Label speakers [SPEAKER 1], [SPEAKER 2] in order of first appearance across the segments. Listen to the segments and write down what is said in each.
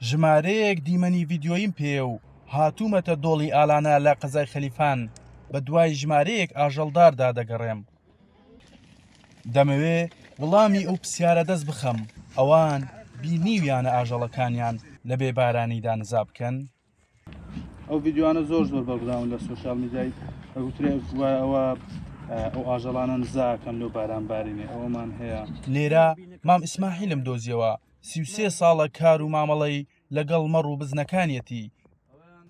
[SPEAKER 1] ژمارەیەک دیمەنی ڤیدیۆییم پێیە و هاتوومەتە دۆڵی ئالانە لە قەزای خەلیفان بە دوای ژمارەیەک ئاژەڵداردا دەگەڕێم. دەمەوێ وڵامی ئەو پرسیارە دەست بخەم، ئەوان بینیویانە ئاژەڵەکانیان لە بێ بارانیدا نزا بکەن؟
[SPEAKER 2] ئەو ڤیدیۆانە زۆر زۆر بەڵگراون لە سۆشیال میدیای ئەگوترێ وایە ئەوە ئەو ئاژەڵانە نزاکەن لەو باران بارینێ ئەوەمان هەیە.
[SPEAKER 1] لێرە مام ئیسماحیلم دۆزیەوە، 33 ساڵە کار و مامەڵەی لەگەڵ مەڕ و بزنەکانیەتی.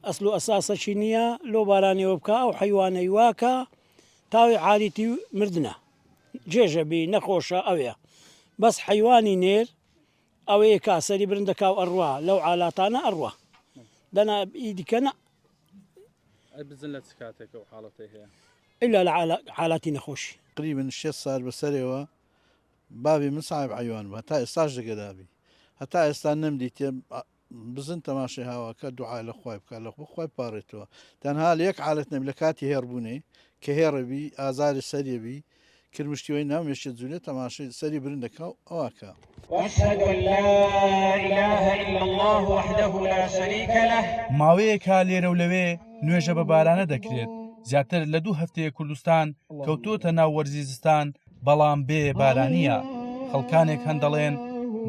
[SPEAKER 3] ئەسل و ئەساسەکی نییە لۆ بارانێوە بکا ئەو حەیوانەی واکە تاوی عاریتی مردنە جێژە بی نەخۆشە ئەوێ بەس حەیوانی نێر ئەوەیە کا سەری برند دەکا و ئەڕوا لەو عالاتانە ئەڕوا دەنا ئی دیکە نا.
[SPEAKER 2] ئەی بزن لە چ کاتێک ئەو حاڵەتەی هەیە؟
[SPEAKER 3] ئیلا لە حالاتی نەخۆشی.
[SPEAKER 4] تقریبا شێست سال بەسەرێوە بابی من ساحب عەیوان بوو هەتا ئێستاش دەگەدابی هەتا ئێستا نەمدیتێ بزن تەماشای هاواکە دوعا لە خوای بکە لە خوای پاڕێتەوە تەنها لە یەک حالەت نەبی لە کاتی هێڕبوونێ کە هێڕەبی ئازاری سەریەبی کرمشتیوەی ناو مێشکێ جولێ تەماشای سەری برند دەکا و ئەواکا.
[SPEAKER 5] واشهد ان لا اله الا اللە وحده لا شریک له.
[SPEAKER 1] ماوەیەکە لێرە و لەوێ نوێژە بە بارانە دەکرێت، زیاتر لە دوو هەفتەیە کوردستان کەوتۆتە ناو وەرزی زستان بەڵام بێ بارانییە، خەڵکانێک هەن دەڵێن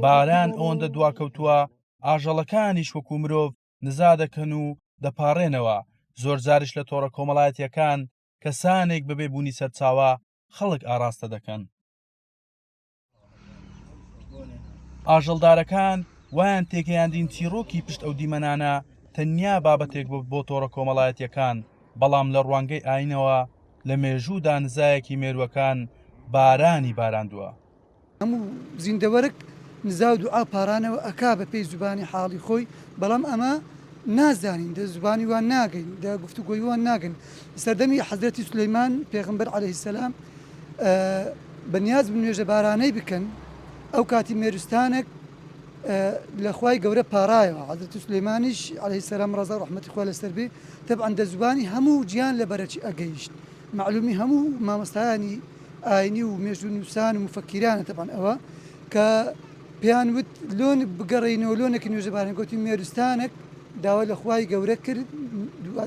[SPEAKER 1] باران ئەوەندە دواکەوتووە ئاژەڵەکانیش وەکو مرۆڤ نزا دەکەن و دەپاڕێنەوە، زۆرجاریش لە تۆڕە کۆمەڵایەتییەکان کەسانێک بەبێ بوونی سەرچاوە خەڵک ئاڕاستە دەکەن. ئاژەڵدارەکان وایان تێگەیاندین چیڕۆکی پشت ئەو دیمەنانە تەنیا بابەتێک بوو بۆ تۆڕە کۆمەڵایەتییەکان، بەڵام لە ڕوانگەی ئایینەوە لە مێژوودا نزایەکی مێرووەکان بارانی باراندووە.
[SPEAKER 6] هەموو زیندەوەرەک نزا و دوعا پارانەوە ئەکا بە پێی زوبانی حاڵی خۆی بەڵام ئەمە نازانین دە زوبانی وان ناگەین دە گفتوگۆی وان ناگەن سەردەمی حەزرەتی سولەیمان پێغەمبەر عەلەیهی سەلام بە نیاز بوون نوێژە بارانەی بکەن ئەو کاتی مێروستانەک لە خوای گەورە پارایەوە حەزرەتی سولەیمانیش عەلەیهی سەلام ڕەزا و ڕەحمەتی خوا لەسەر بێ تەبعەن دە زوبانی هەموو جیان لە بەرەکی ئەگەیشت مەعلومی هەموو مامۆستایانی ئاینی و مێژوونووسان و موفەکیرانە تەبعەن ئەوە کە پێیان وت لۆن بگەڕێینەوە لۆنێکی نوێژەباران گوتی مێروستانێک داوا لە خوای گەورە کرد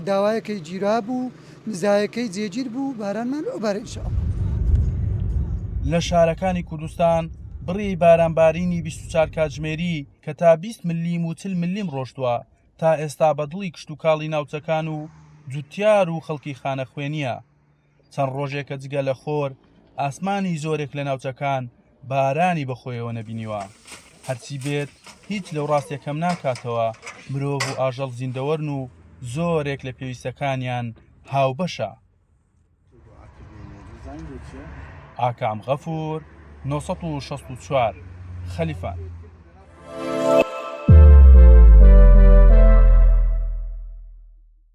[SPEAKER 6] داوایەکەی گیرا بوو نزایەکەی جێگیر بوو بارانمان لۆ بارێ ان شاء اللە.
[SPEAKER 1] لە شارەکانی کوردستان بڕی بارانبارینی 24 کاتژمێری کە تا 20 ملیم و 40 ملیم ڕۆشتووە تا ئێستا بە دڵی کشتوکاڵی ناوچەکان و جوتیار و خەڵکی خانەخوێنییە. چەند ڕۆژێکە جگە لە خۆر ئاسمانی زۆرێک لە ناوچەکان بارانی بەخۆیەوە نەبینیوە. هەرچی بێت هیچ لەو ڕاستیە کەم ناکاتەوە مرۆڤ و ئاژەڵ زیندەوەرن و زۆرێک لە پێویستەکانیان هاوبەشە. ئاکام غەفور 964 خەلیفان.